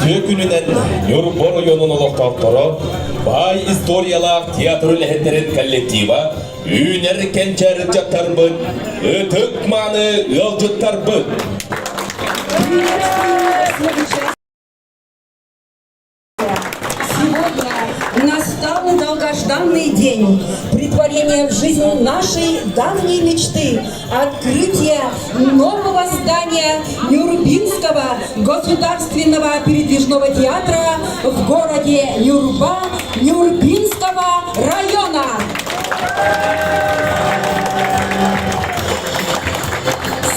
Үтүө күнүнэн Ньурба оройуонун олохтоохторо, баай историялаах театр үлэһиттэрин коллектива, үүнэр кэнчээри ыччаттарбыт, ытык-мааны ыалдьыттарбыт! Сегодня настал долгожданный день претворения в жизнь нашей давней мечты открытия нового здания Нюрбинского государственного передвижного театра в городе Нюрба Нюрбинского района.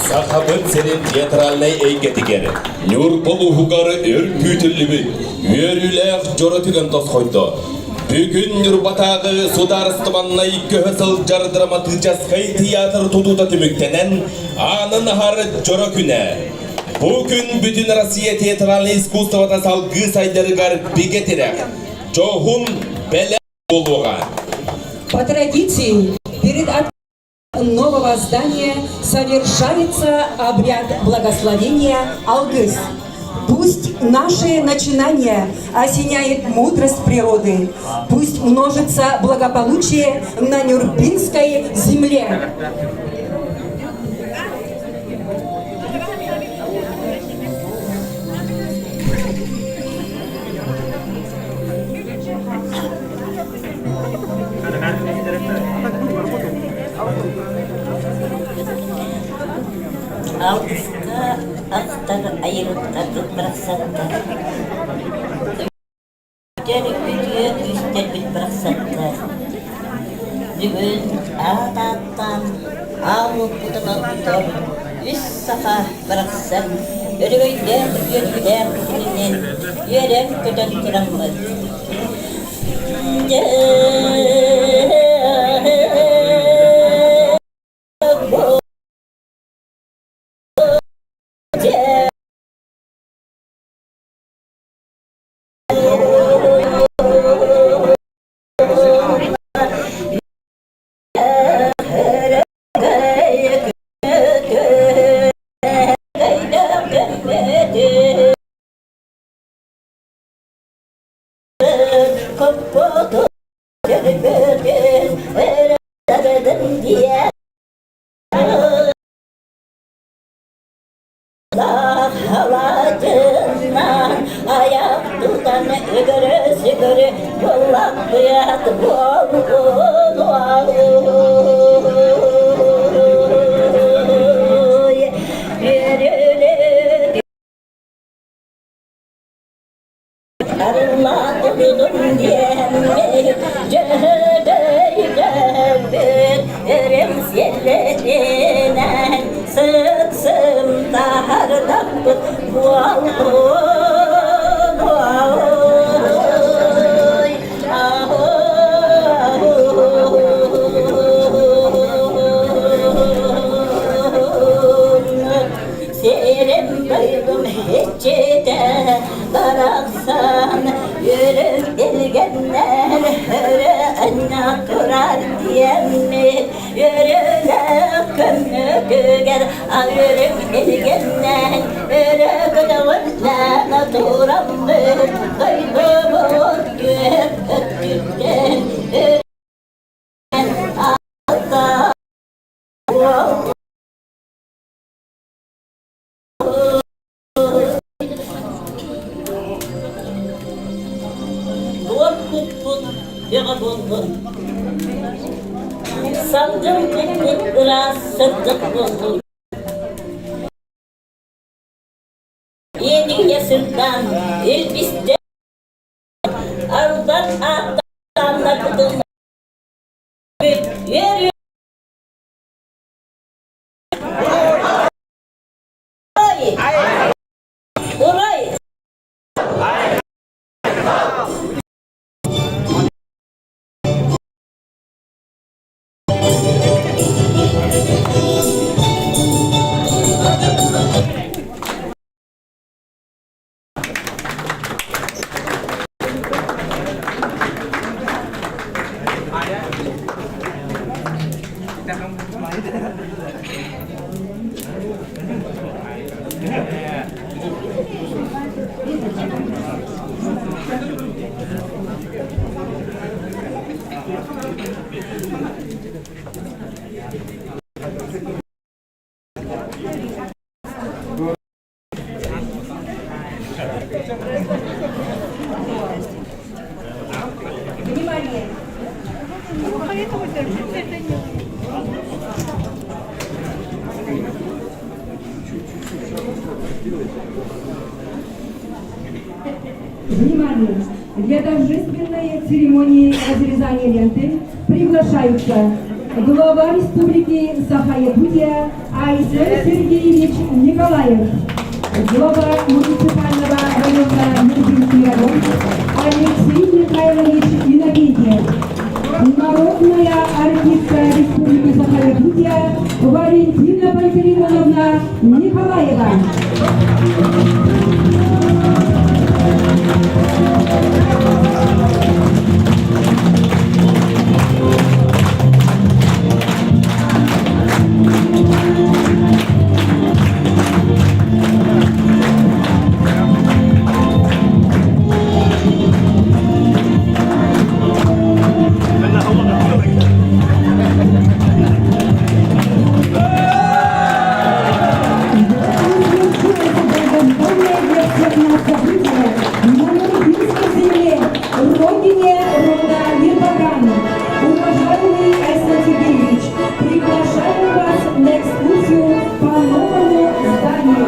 Сахабыт сирин театральнай эйгэтигэр Ньурба улууһугар өр күүтүллүбүт үөрүүлээх дьоро түгэн тосхойдо. Бүгүн Ньурбатааҕы судаарыстыбаннай көһө сылдьар драматическай театр тутуута түмүктэнэн, аанын аһар дьоро күнэ. Бу күн бүтүн Россия театральнай искусствота салгыы сайдарыгар бигэ тирэх, дьоһун бэлэх буолуоҕа. По традиции, перед нового здания совершается обряд благословения Алгыс. Пусть наши начинания осеняет мудрость природы, пусть множится благополучие на Нюрбинской земле. Алгыска ахтар айылыктарбыт барахсаттар, Үтүөр үтүө күүстэрбит барахсаттар. Бүгүн аат ааттаан аал уоппутун оттон үс саха барахсан өрөгөйдөөх үөрүүлээх күнүнэн үөрэн-көтөн тураммыт Аяқ тутан үгірі-сүгірі буоллахпыат буолгун Арыллаатыгын диэммит, дьөһөгөйдөммүт, өрүм сиэллэринэн сыт-сым таһардахпыт буоллун ой, Сирим дойдум иччитэ барахсан Үрүҥ илгэннэр өрө анньа турар диэммит Өрөлөөх көммүтүгэр үрүҥ илгэннэр өрө көтөҕүллэн тураммыт Дойдубут күөх өттүттэн ата Туор куппут бөҕө буоллун, салгын куппут ыраас сырдык буоллун. Иэниҥҥэ сырдаан, илбистэ албан ааттааннарбытын үөрүү Урай! Внимание! Для торжественной церемонии разрезания ленты приглашаются глава Республики Саха-Якутия Айсен Сергеевич Николаев, глава муниципального района Нюрбинский район Алексей Михайлович Иннокентьев, народная артистка Республики Саха-Якутия Валентина Пантелеймоновна Николаева. Родине рода Нирбаган. Уважаемый Айсен Сергеевич, приглашаем вас на экскурсию по новому зданию.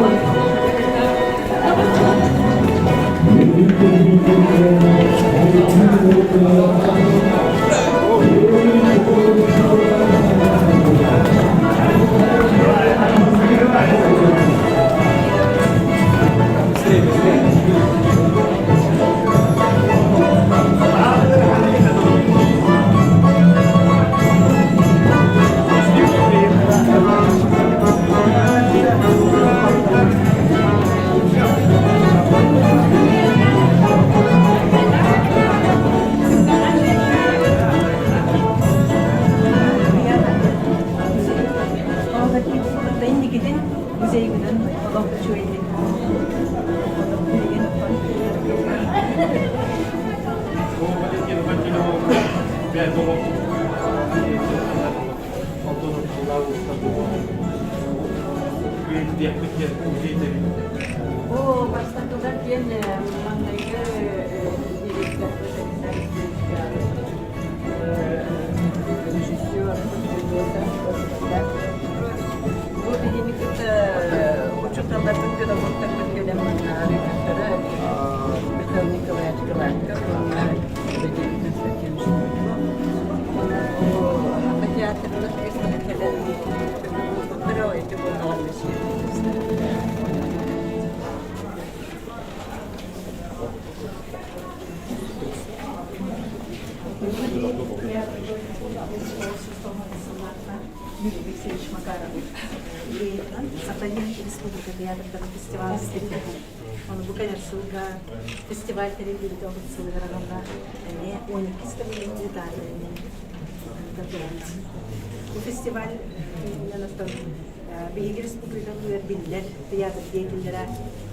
Инникитин музейгынан олох үчүгэйдик Оо, бастакылар диэн маҥнайгы режиссер Бу биһини кытта учууталларбыт, педагогтарбыт кэлэн манна арыйбыттара Михаил Николаевич Гладков уонна Владимир Константинович Саха театрын кэлэн буолбуттара ити буоллаҕына Юрий Алексеевич Макаров идеятынан Сахалин Республика театрдарын фестиваль Оны бу кэлэр сылга фестиваль тэриллибитэ отут сылыгар аналлаах эмиэ 12 стабилин ыытаары Бу фестиваль биһиги республикабытыгар биллэр театр деятеллэрэ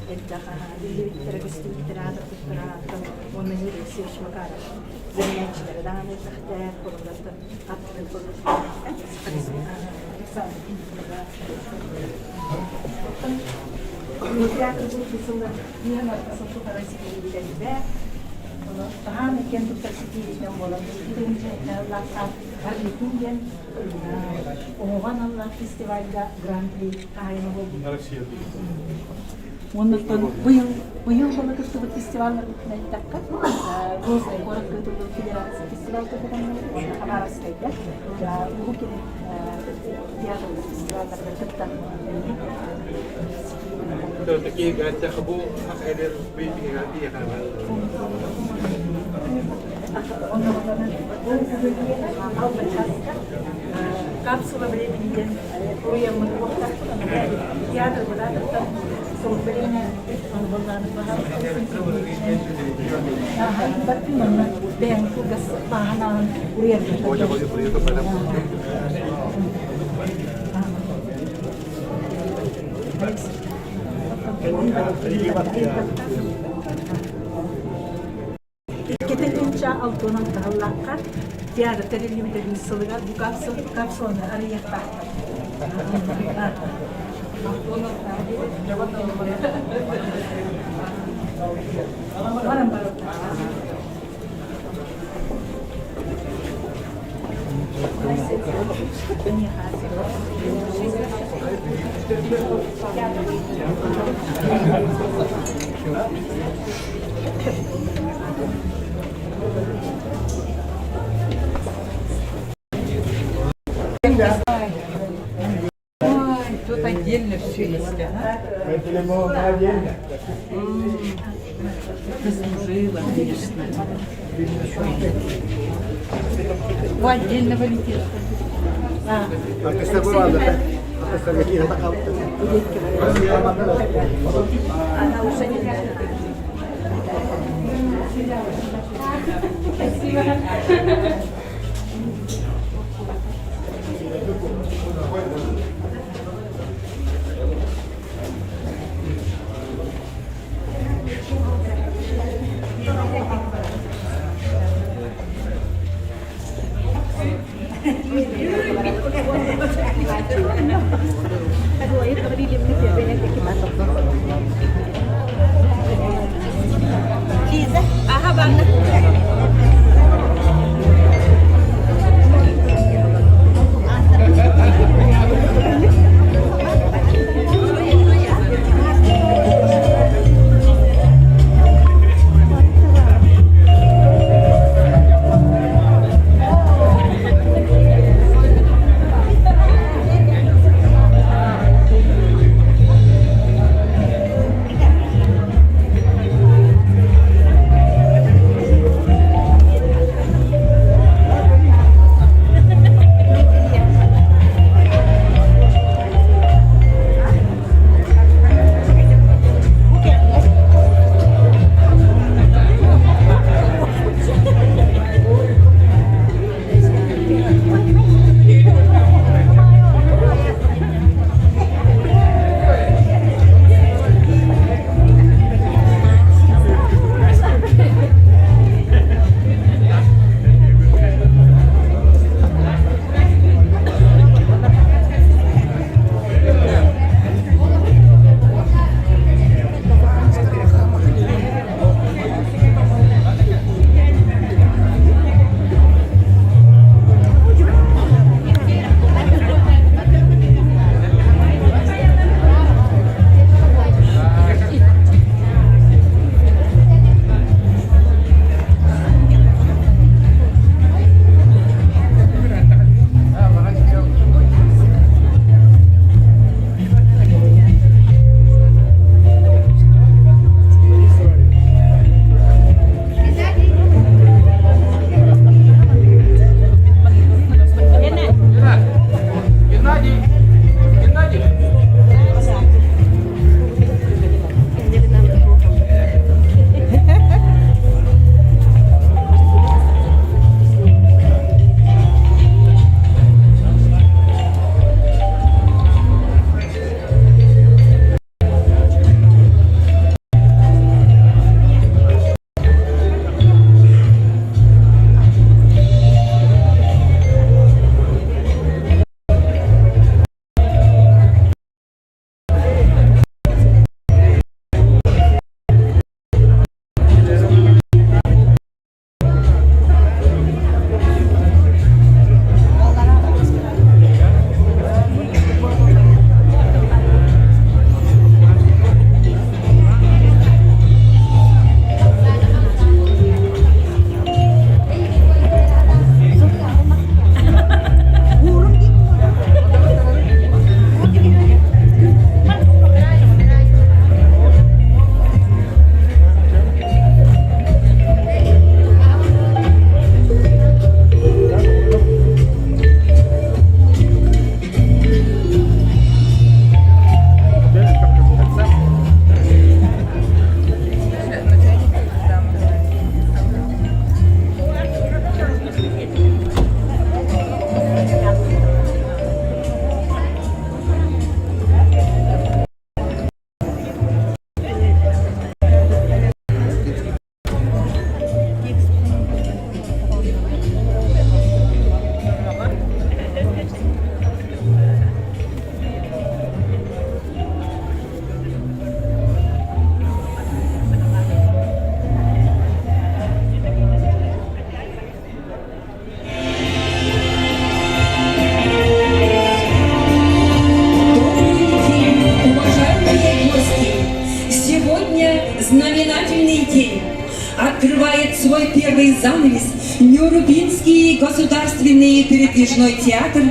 элбэх биллибиттэрэ, көстүбүттэрэ, аатырбыттара уонна Юрий Алексеевич Макаров үөрэнээччилэрэ даҕаны элбэхтэр, холобура Таһаан иккиэн туттар ситиилитинэн буолан Арбитин диэн оҕоҕо аналлаах фестивальга гран-при хаһаайына буолбут. Оннуттан быйыл быйыл дьоно кыттыбыт фестивалларбытын эттэххэ, Грозный куоракка ыытыллыбыт федерация фестиваль кытынныбыт уонна Хабаровскайга Уһук Илин театрлар фестивалларыгар кыттан Такие бу Капсула времени диэн уруйаммыт уохтаахпыт, театр быраатыттан время бэйэҥ кылгас бааһынаан Иккитинчэ алтыынан таһыллаахха театр тэриллибитэ биир сылыгар бу капсуланы арыйыахтаахтар. Баран Ой, тут отдельно все есть, ага. Заслужила, конечно. У отдельного летит. Она уже не Ага, банда. Сегодня знаменательный день. Открывает свой первый занавес Нюрбинский государственный передвижной театр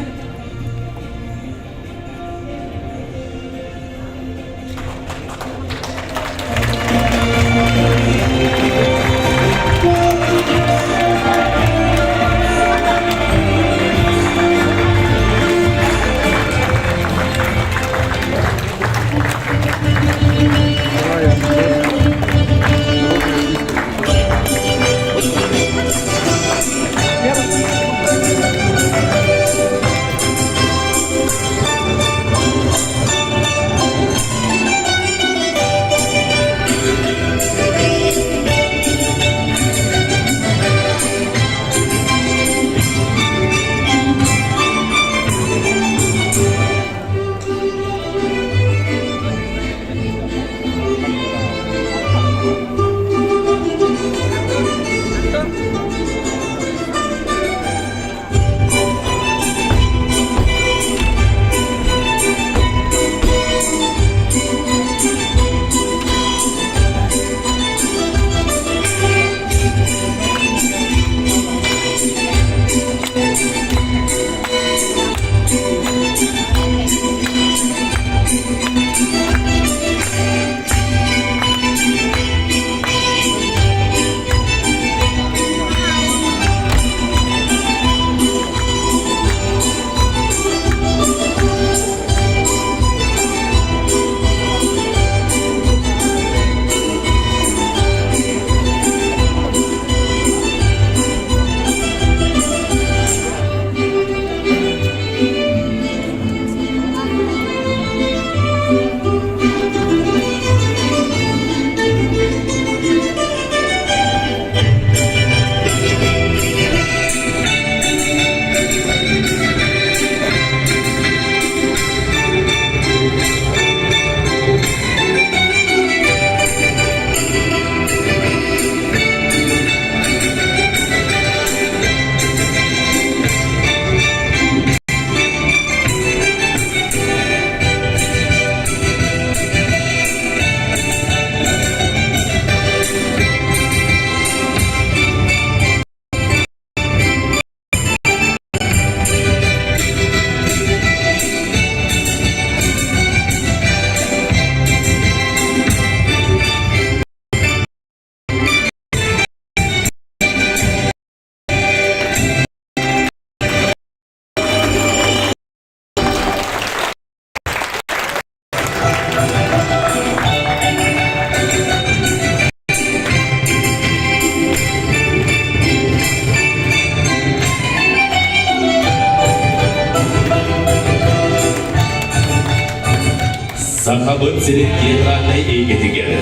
Сахабыт сирин театральнай эйгэтигэр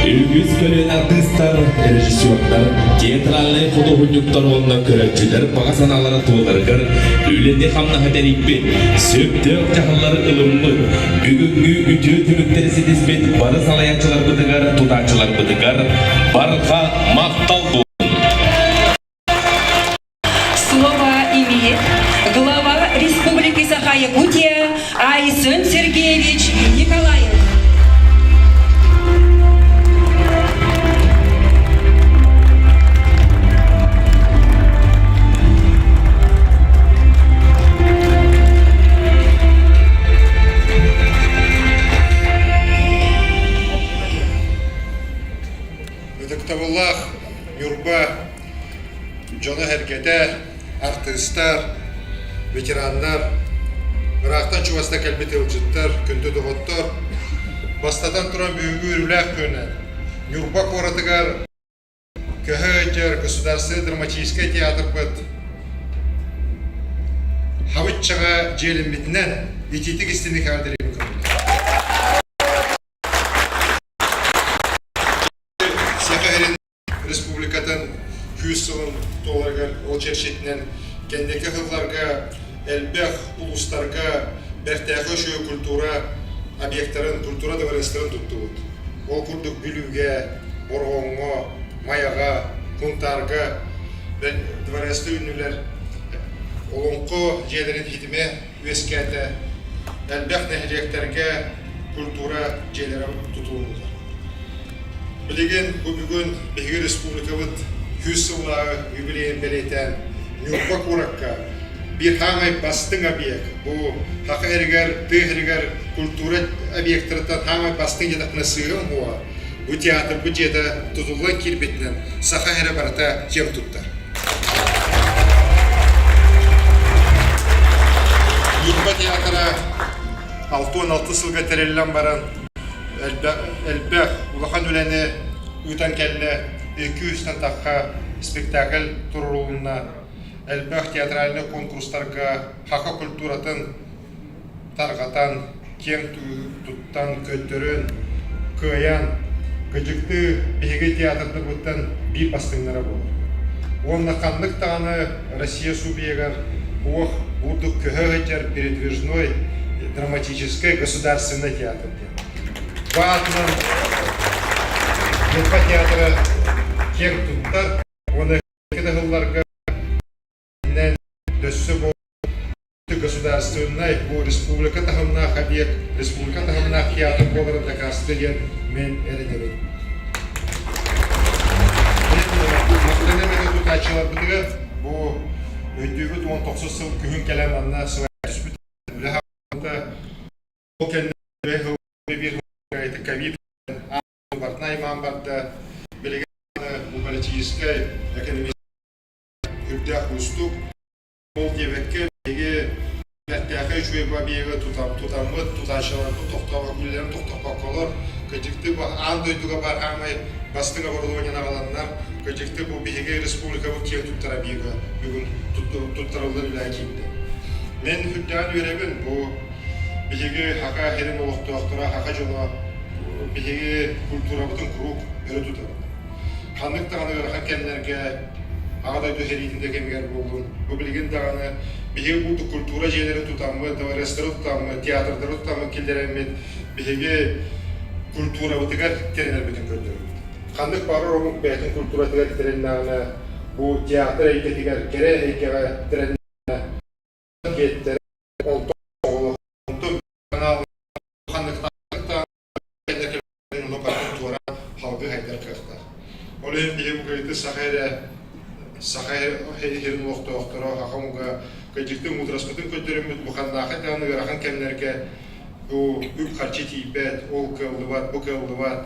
Үгүс көлүөнэ артыыстар, режиссердар, театральнай худуоһунньуктар уонна көрөөччүлэр баҕа санаалара туоларыгар үлэни-хамнаһы тэрийбит, сөптөөх дьаһаллары ылыммыт, бүгүҥҥү үтүө түмүктэри ситиспит бары салайааччыларбытыгар, тутааччыларбытыгар барҕа махтал буоллун! Слово имеет глава Республики Саха-Якутия Айсен Сергеевич Николаев. Ытыктабыллаах Ньурба дьоно-сэргэтэ, артыыстар, ветераннар, ыраахтан чугастан кэлбит ыалдьыттар, күндү доҕоттор, бастатан туран бүгүҥҥү үөрүүлээх күнүнэн Ньурба куоратыгар көһө сылдьар Государственнай драматическай театрбыт Хабыччаҕа дьиэлэммитинэн итиитик истиҥник эҕэрдэлиибин көрүллэр. Саха сирин Республикатын күүс сылын туоларыгар ол чэрчитинэн кэнники сылларга элбэх улуустарга бэртээхэй үчүгэй культура объектарын, культура дворецтарын туттубут. Ол курдук Бүлүүгэ, Бороҕоҥҥо, Майаҕа, Кунтаарга дворецты үүннүлэр. Олоҥхо дьиэлэрин ситимэ үөскээтэ, элбэх нэһилиэктэргэ культура дьиэлэрэ тутулуннулар. Билигин бу бүгүн биһиги республикабыт 100 сыллааҕы юбилейын бэлиэтээн Ньурба куоракка биир хаамай бастыҥ объект бу Саха сиригэр, тыа сиригэр культура объектарыттан хаамай бастыҥ диэтэхпинэ сыыһым уоҕа. Бу театрбыт дьиэтэ тутуллан киирбитинэн саха сирэ барыта киэн туттар. Ньурба театра 66 сылга тэриллэн баран элбэх улахан үлэни ыытан кэллэ. 200-тэн тахха спектакль туруорулунна. Элбэх театральнай конкурстарга саха культуратын тарҕатан, киэҥ туттан, көрдөрөн, кыайан, кыдьыктыы биһиги театрдарбыттан биир бастыҥнара буолар. Уонна ханнык даҕаны Россия субъегар уох бурдук көһө сылдьар передвижной драматическай государственный театр диэн. Бу аатынан Ньурба театра киэҥ туттар уонна сылларга өссө бу государственнай, бу республика таһымнаах объект, республика таһымнаах театр буоларын дакаастыа диэн мин эрэнэбин. Махтанан тутааччыларбытыгар бу өйдүүбүт 19 сыл күһүн кэлэн манна сылайа түспүт үлэ хаамыыта ол кэннэ биир ковид барытын аймаан барда билигин бу политическай экономическай үрдээх уустук Ол диэбэккэ, биһиги бэртээхэй үчүгэй объегы тутаммыт, тутааччыларбыт тохтообокко, үлэлэрин тохтоппокколор, кырдьыктыы бу аан дойдуга баар саамай бастыҥ оборудованиены аҕаланнар, кырдьыктыы бу биһиги республикабыт киэн туттар объега бүгүн туттарыллар үлэҕэ киирдэ. Мин үрдээн үөрэбин, бу биһиги Саха сирин олохтоохторо, саха дьоно биһиги культурабытын куруук өрө тутабыт. Ханнык даҕаны ыарахан кэмнэргэ Аҕа дойду сэриитин да кэмигэр буоллун, бу билигин даҕаны биһиги курдук культура дьиэлэрин тутаммыт, дворецтары тутаммыт, театрдары тутаммыт киллэрэммит биһиги культурабытыгар тирэнэрбитин көрдөрөбүт. Ханнык баҕарар омук бэйэтин культуратыгар тирэннэҕинэ, бу театр эйгэтигэр, кэрэ эйгэҕэ тирэннэҕинэ, диэттэрэ онтон онтон ханныктаах туора халгы хайдар кыахтаах. Ол иһин биһиги бу саха эрэ саха иһин олохтоохторо саха омуга кыдьыктыы муудараспытын көрдөрөммүт бу ханнаахай даҕаны ыарахан кэмнэргэ бу үп-харчы тиийбэт, ол кыаллыбат, бу кыаллыбат,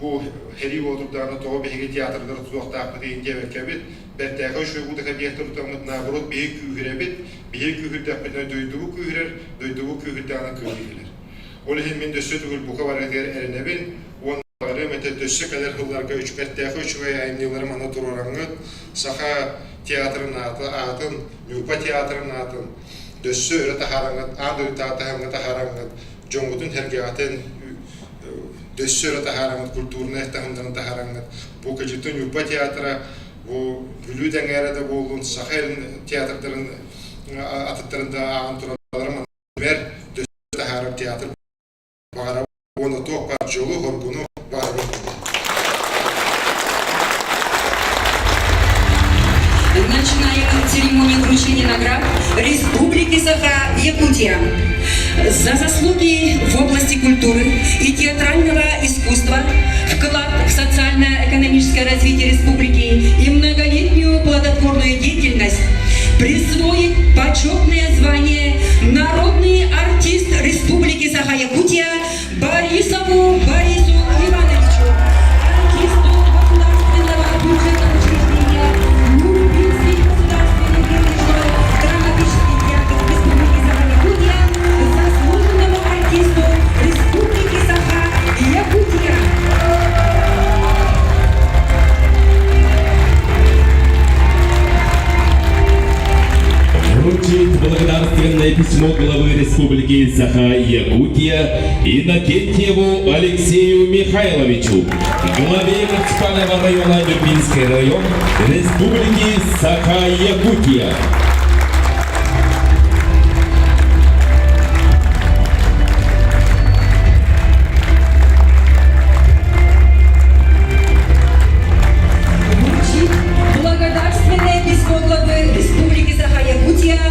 бу сэрии боотурдаҕына тоҕо биһиги театрдары тутуохтаахпыт иһин диэбэккэбит, бэртээхэй үчүгэй уудак объектар тутаммыт наоборот биһиги күүһүрэбит, биһиги күүһүрдэхпитинэ дойдубут күүһүрэр, дойдубут күүһүрдэҕинэ кыайыы кэлэр. Ол иһин мин өссө төгүл бука барытыгар эрэнэбин уонна баҕарыам этэ өссө кэлэр сылларга бэртээхэй үчүгэй айымньылары манна туруораҥҥыт Саха театрын аата аатын, Ньурба театрын аатын өссө өрө таһаараҥҥыт, аан дойдутааҕы таһымҥа таһаараҥҥыт, дьоҥҥутун-сэргэҕитин өссө өрө таһаараҥҥыт, культурнай таһымнарын таһаараҥҥыт. Бу кыдьыты Ньурба театра бу Бүлүү да эҥээрэ да буоллун, Саха театрдарын атыттарын да ааҕан тураллара түмэр, таһаарар театр баҕарабын уонна туох баар дьолу-соргуну баҕарабын. Начинаем церемонию вручения наград Республики Саха-Якутия. За заслуги в области культуры и театрального искусства, вклад в социально-экономическое развитие республики и многолетнюю плодотворную деятельность присвоить почетное звание «Народный артист Республики Саха-Якутия» Борисову Борису Ивановичу, артисту Государственного бюджетного учреждения Нюрнбергский государственный драматический театр Республики Саха-Якутия, заслуженному артисту Республики Саха-Якутия. Вручить благодарственное письмо главы Республики Саха-Якутия Иннокентьеву Алексею Михайловичу, главе муниципального района Нюрбинский район Республики Саха-Якутия. Вручить благодарственное письмо главы Республики Саха-Якутия.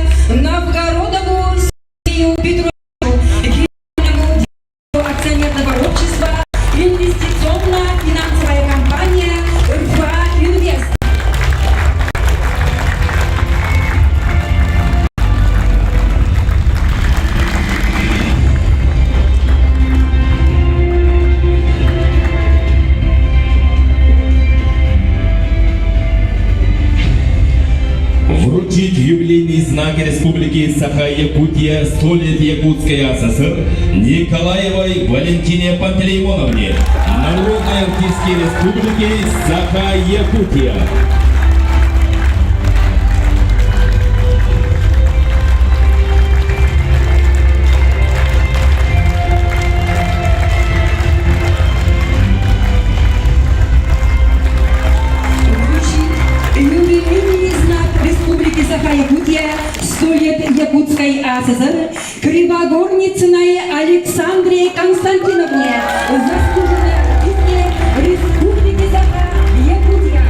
юбилейные знаки Республики Саха-Якутия 100 лет Якутской АССР Николаевой Валентине Пантелеймоновне, народной артистке Республики Саха-Якутия. Юбилейный знак Республики Саха-Якутия 100 лет Якутской АССР Кривогорницыной Александре Константиновне, заслуженной артистке Республики Саха-Якутия.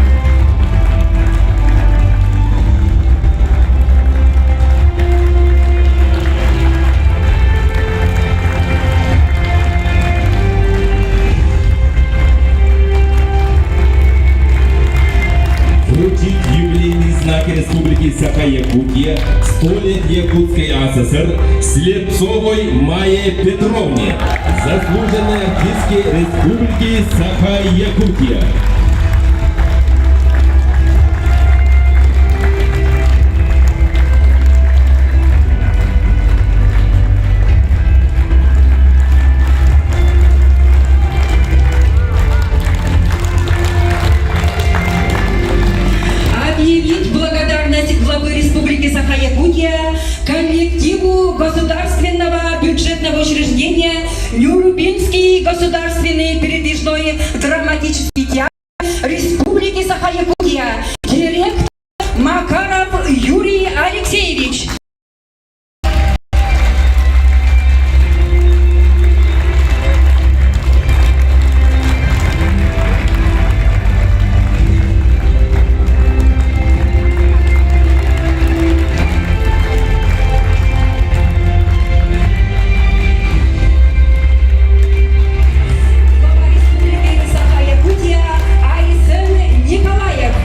Вручить юбилейные знаки Республики Саха-Якутия 100 лет Якутской АССР Слепцовой Майе Петровне, заслуженной артистке Республики Саха-Якутия. Объявить благодарность главы Республики Саха-Якутия коллективу государственного бюджетного учреждения Нюрбинский государственный передвижной драматический театр Республики Саха-Якутия, директор Макаров Юрий Алексеевич. Глава Республики Саха-Якутия Айсен Николаев.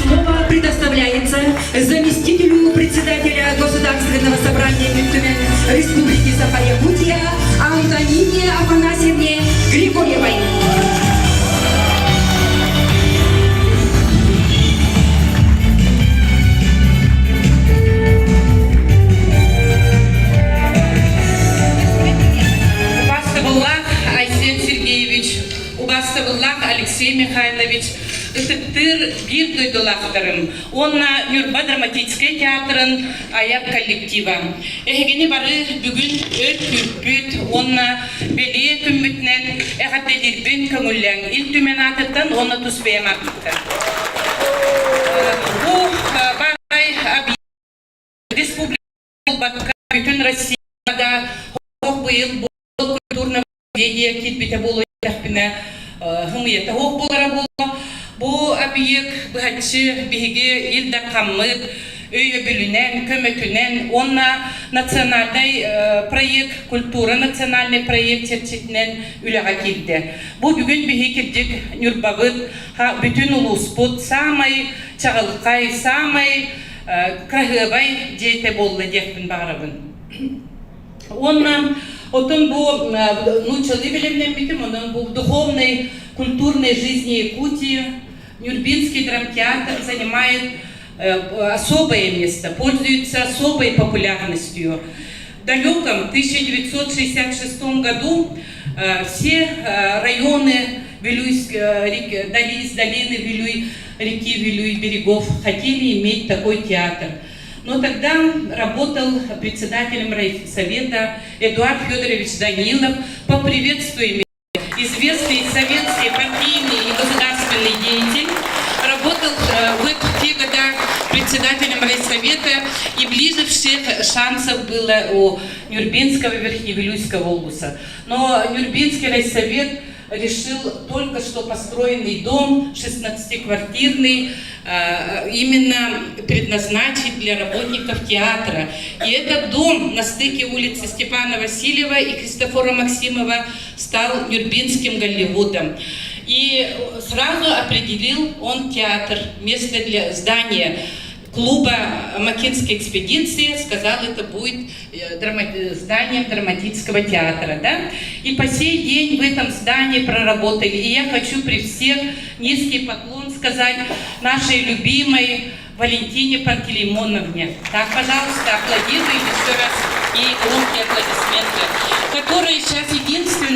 Слово предоставляется заместителю председателя Государственного собрания Мюнхена Республики Саха-Якутия Антонине Афанасьевне Григорьевой. Убаастабыллаах Айсен Сергеевич, убаастабыллаах Алексей Михайлович, ытыктыыр биир дойдулаахтарым уонна Ньурба драматическай театрын айар коллектива. Эһигини бары бүгүн өр күүппүт уонна бэлиэ күммүтүнэн эҕэрдэлиирбин көҥүллээҥ Ил Түмэн аатыттан уонна тус бэйэм ааппыттан. Бу баарай республика буолбакка бүтүн Россияда быйыл культурного наследия киирбитэ буолуо диэтэхпинэ хымыйата суох буолара буолуо. Бу объект быһаччы биһиги Ил Дархаммыт өйөбүлүнэн, көмөтүнэн уонна национальнай проект, культура национальный проект чэрчитинэн үлэҕэ киирдэ. Бу бүгүн биһи кирдик Ньурбабыт, бүтүн улууспут саамай чаҕылхай, саамай кыраһыабай дьиэтэ буолла диэхпин баҕарабын. Уонна отон бу нууччалыы бэлэмнэммитим, онон бу духовной, культурной жизни Якутии Нюрбинский драмтеатр занимает особое место, пользуется особой популярностью. В далеком 1966 году все районы Вилюйск, из долины Вилюй, реки Вилюй, берегов хотели иметь такой театр. Но тогда работал председателем райсовета Эдуард Федорович Данилов. Поприветствуем известный советский партийный и государственный деятель, работал в те года председателем райсовета, и ближе всех шансов было у Нюрбинского Верхневилюйского улуса. Но Нюрбинский райсовет решил только что построенный дом 16-квартирный именно предназначить для работников театра. И этот дом на стыке улицы Степана Васильева и Христофора Максимова стал Нюрбинским Голливудом. И сразу определил он театр, место для здания. клуба Макинской экспедиции сказал, это будет зданием драматического театра. Да? И по сей день в этом здании проработали. И я хочу при всех низкий поклон сказать нашей любимой Валентине Пантелеймоновне. Так, пожалуйста, аплодируем еще раз и громкие аплодисменты, которая сейчас единственная.